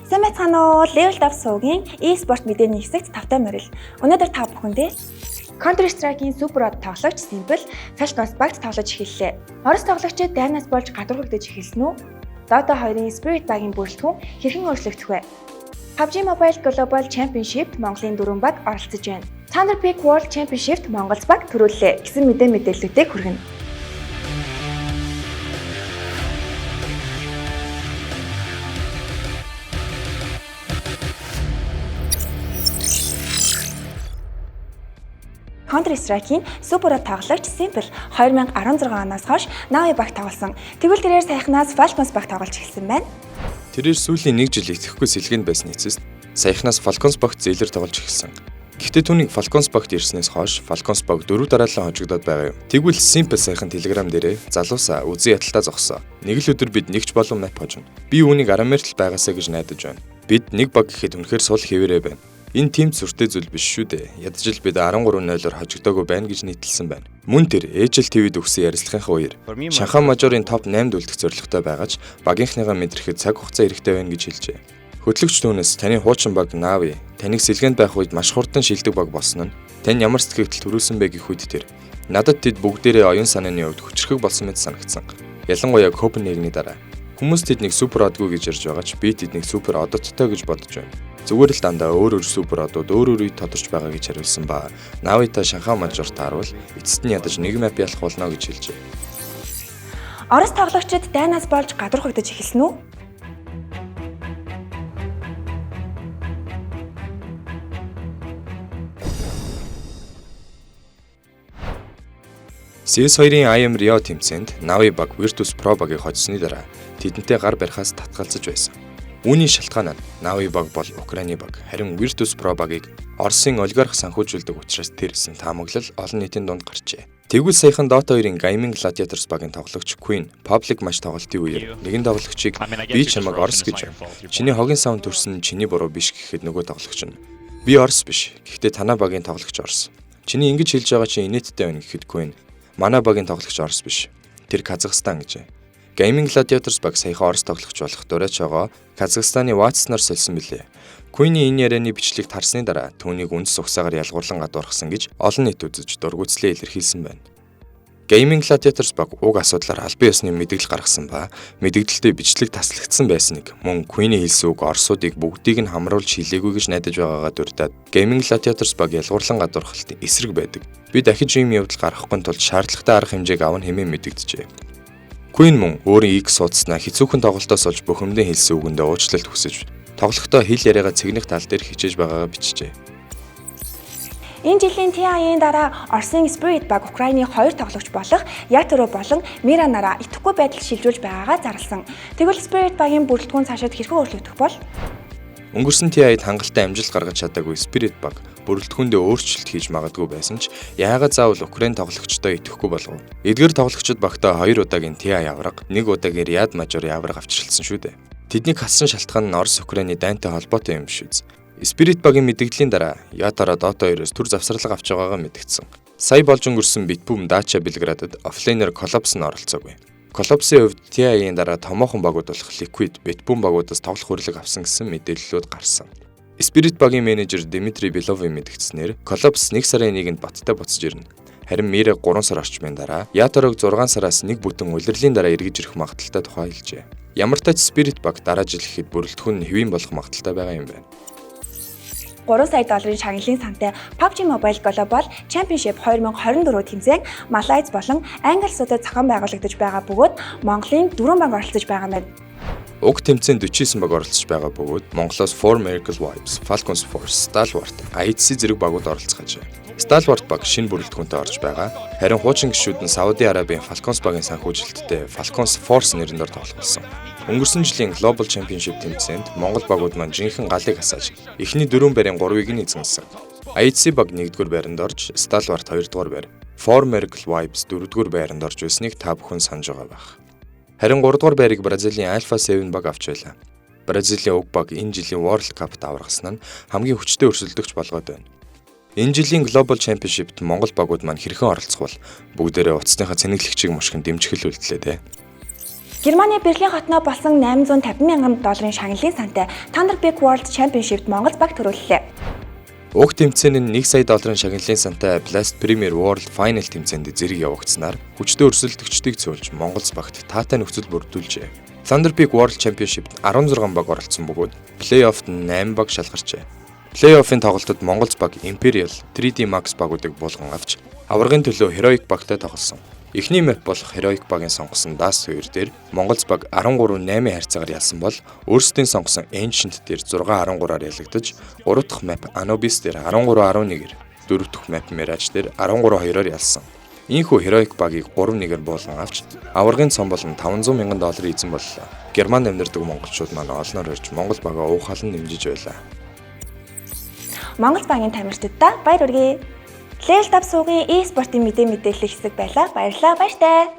Сайн байцгаана уу? Level Up суугийн e-sport мэдээний хэсэгт тавтай морил. Өнөөдөр та бүхэндээ Counter Strike-ийн Super Hot тоглогч Simple Falcons багт тоглож эхэллээ. Орос тоглогчид дайнаас болж гадуурхагдаж эхэлсэн үү? Dota 2-ын Spirit багийн бүрэлдэхүүн хэрхэн өөрчлөгдөх вэ? PUBG Mobile Global Championship Монголын дөрвөн баг оролцож байна. Thunder Peak World Championship Монгол баг төрүүллээ гэсэн мэдээ мэдээллүүдийг хүргэнэ. Counter Strike-ийн Super тоглогч Simple 2016 оноос хойш Navi баг тоглосон. Тэгвэл тэрээр саяхнаас Falcons баг тоглож эхэлсэн байна. Тэрээр сүүлийн нэг жил итгэхгүй сэлгээнд байсан эцэст саяхнаас Falcons багт зээлэр тоглож эхэлсэн. Гэхдээ түүнийг Falcons багт ирснээс хойш Falcons баг дөрөв дараалан хожигдоод байгаа юм. Тэгвэл Simple саяхан Telegram дээрээ залуусаа үзэн ядалтаа зогсоо. Нэг л өдөр бид нэгч болон map хожино. Би үүнийг Арамерт л байгаасаа гэж найдаж байна. Бид нэг баг гэхэд үнэхээр сул хэвээрээ байна. Энэ тийм сүртэй зүйл биш шүү дээ. Ядаж л бид 13-0-оор хожигдоогүй байна гэж нийтэлсэн байна. Мөн тэр HL TV-д өгсөн ярилцлагынхаа үеэр Шанхай Мажорын топ 8-д үлдэх зорилготой байгаа ч багийнхныгаа мэдрэхэд цаг хугацаа хэрэгтэй байна гэж хэлжээ. Хөтлөгч түүнээс таны хуучин баг Navi таныг сэлгээнд байх үед маш хурдан шилдэг баг болсон нь тань ямар сэтгэгдэл төрүүлсэн бэ гэх үед тэр надад тэд бүгдээрээ оюун санааны хувьд хүчрхэг болсон мэт санагдсан. Ялангуяа Копенгагены дараа. Хүмүүс тэднийг супер одгүй гэж ярьж байгаа ч би тэднийг супер одоттой гэж бодож байна. Зүгээр л дандаа өөр өөр супер одууд өөр өөр үед тодорч байгаа гэж хариулсан ба Навита Шанхай Мажор таарвал эцэст нь ядаж нэг map ялах болно гэж хэлжээ. Орос тоглогчид дайнаас болж гадуурхагдаж эхэлсэн үү? CS2-ын IM Rio тэмцээнд Navi баг Virtus Pro багийг хоцсны дараа тэдэнтэй гар барихаас татгалзаж байсан. Үүний шалтгаан нь Navi баг бол Украины баг, харин Virtus Pro багийг Оросын олигарх санхүүжүүлдэг учраас тэрсэн таамаглал олон нийтийн дунд гарчээ. Тэгвэл саяхан Dota 2-ын Gaming Gladiators багийн тоглогч Queen Public Match тоглолтын үеэр нэгэн тоглогчийг би чамайг Орос гэж чиний хогийн савн төрсөн чиний буруу биш гэхэд нөгөө тоглогч нь би Орос биш. Гэхдээ танаа багийн тоглогч Орос. Чиний ингэж хэлж байгаа чинь инээдтэй байна гэхэд Queen манай багийн тоглогч Орос биш. Тэр Казахстан гэжээ. Gaming Gladiators баг саяхан Орос тоглогч болох Дурачого Казахстаны Watson-аар сольсон билээ. Queen-ийн энэ ярианы бичлэг тарсны дараа түүнийг үндэс угсаагаар ялгуурлан гадуурхсан гэж олон нийт үзэж дургүйцлээ илэрхийлсэн байна. Gaming Gladiators баг уг асуудлаар албан ёсны мэдээлэл гаргасан ба мэдээлэлтэй бичлэг таслагдсан байсныг мөн Queen-ийн хэлсэн үг Оросуудыг бүгдийг нь хамруулж хэлээгүй гэж найдаж байгаагаа дурдаад Gaming Gladiators баг ялгуурлан гадуурхалтын эсрэг байдаг. Би дахиж ийм явдал гаргахгүй тулд шаардлагатай арга хэмжээг авна хэмээн мэдэгджээ. Queen мөн өөрийн X сууцснаа хэцүүхэн тоглолтоос олж бухимдын хэлсэн үгэндээ уучлалт хүсэж тоглохдоо хэл яриагаа цэгнэх тал дээр хичээж байгаагаа бичжээ. Энэ жилийн TI-ийн дараа Оросын Spirit баг Украины хоёр тоглогч болох Ятро болон Миранараа идэвхгүй байдал шилжүүлж байгаагаа зарласан. Тэгвэл Spirit багийн бүрэлдэхүүн цаашид хэрхэн өөрчлөгдөх бол? Өнгөрсөн TI-д хангалттай амжилт гаргаж чадаагүй Spirit баг бүрэлдэхүүндээ өөрчлөлт хийж магадгүй байсан ч яагаад заавал Украин тоглогчдоо идэвхгүй болов? Эдгээр тоглогчид багтаа хоёр удаагийн TI авраг, нэг удаагийн Riyadh Major авраг авчирлсан шүү дээ. Тэднийг хассан шалтгаан нь Орос Украины дайнтай холбоотой юм биш үз. Spirit багийн мэдэгдлийн дараа Ятара Dota 2-оос төр завсарлага авч байгаагаа мэдгдсэн. Сая болж өнгөрсөн Bitboom Dacia Belgrade-д офлайнер Collapse нь оролцоогүй. Collapse-ийн хувьд TI-ийн дараа томоохон багууд болох Liquid, Bitboom багуудаас тоглох хүрлэг авсан гэсэн мэдээллүүд гарсан. Spirit багийн менежер Дмитрий Беловын мэдгдснээр Collapse 1 сарын 1-нд баттай буцаж ирнэ. Харин Мира 3 сар орчмын дараа Яторог 6 сараас нэг бүтэн улирлын дараа эргэж ирэх магадлалтай тухай хэлжээ. Ямар ч тач Spirit баг дараа жил ихэд бүрэлдэхүүн нь хэвийн болох магадлалтай байгаа юм байна. 3 сая долларын шагналын сантай PUBG Mobile Global Championship 2024 тэмцээн Малайз болон Англи улсуудад зохион байгуулагдаж байгаа бөгөөд Монголын дөрвөн баг оролцож байгаа юм байна. Уг тэмцээнд 49 баг оролцож байгаа бөгөөд Монголоос Four Miracle Vibes, Falcons Force, Stalwart, IHC зэрэг багууд оролцох ажээ. Stalwart баг шинэ бүрэлдэхүүнтэй орж байгаа. Харин хуучин гишүүд нь Сауди Арабийн Falcons багийн санхүүжилттэй Falcons Force нэрэн дор тоглох болсон. Өнгөрсөн жилийн Global Championship тэмцээнд Монгол багууд маань жинхэнэ галыг асааж эхний дөрвөн байрын 3-ыг нь эзэмсэн. IHC баг 1-р байранд орж, Stalwart 2-р байр, Four Miracle Vibes 4-р байранд орж байсныг та бүхэн санаж байгаа байх. Харин 3-р байрыг Бразилийн Alpha 7 баг авч байлаа. Бразилийн уг баг энэ жилийн World Cup-т аврагсан нь хамгийн хүчтэй өрсөлдөгч болгоод байна. Энэ жилийн Global Championship-т Монгол багууд маань хэрхэн оролцох бол бүгдээрээ утасныхаа цэнэглэгчийг мушгин дэмжих л үлдлээ дээ. Германы Берлин хотноо болсон 850 мянган долларын шагналын сантай Thunder Big World Championship-д Монгол баг төрүүллээ. Уг тэмцээн нь 1 сая долларын шагналын сантай Blast Premier World Final тэмцээнд зэрэг явагдсанаар хүчтэй өрсөлдөгчдийг цөөлж Монгол багт таатай нөхцөл бүрдүүлжээ. Thunder Peak World Championship-д 16 баг оролцсон бөгөөд плей-оффт 8 баг шалгарчээ. Плей-оффын тоглолтод Монгол баг Imperial, 3D Max багуудыг буулган авч аваргын төлөө Heroic багтай тоглосон. Эхний map болох Heroic багийн сонгосон Dust 2 дээр Монгол баг 13-8 харьцаагаар ялсан бол өөрсдийн сонгосон Ancient дээр 6-13-аар ялагдаж, 3 дахь map Anubis дээр 13-11-ээр, 4 дахь map Mirage дээр 13-2-оор ялсан. Ийхүү Heroic багийг 3-1-ээр буулган авч аваргын цом болон 500 мянган долларын эзэн боллоо. Германд амьдардаг монголчууд маань олноор ирж Монгол багаа уухалан дэмжиж байлаа. Монгол багийн тамирчиддаа баяр хүргэе. Level 5 суугийн e-спортын мэдээ мэдээлэл хэсэг байлаа. Баярлалаа. Баяртай.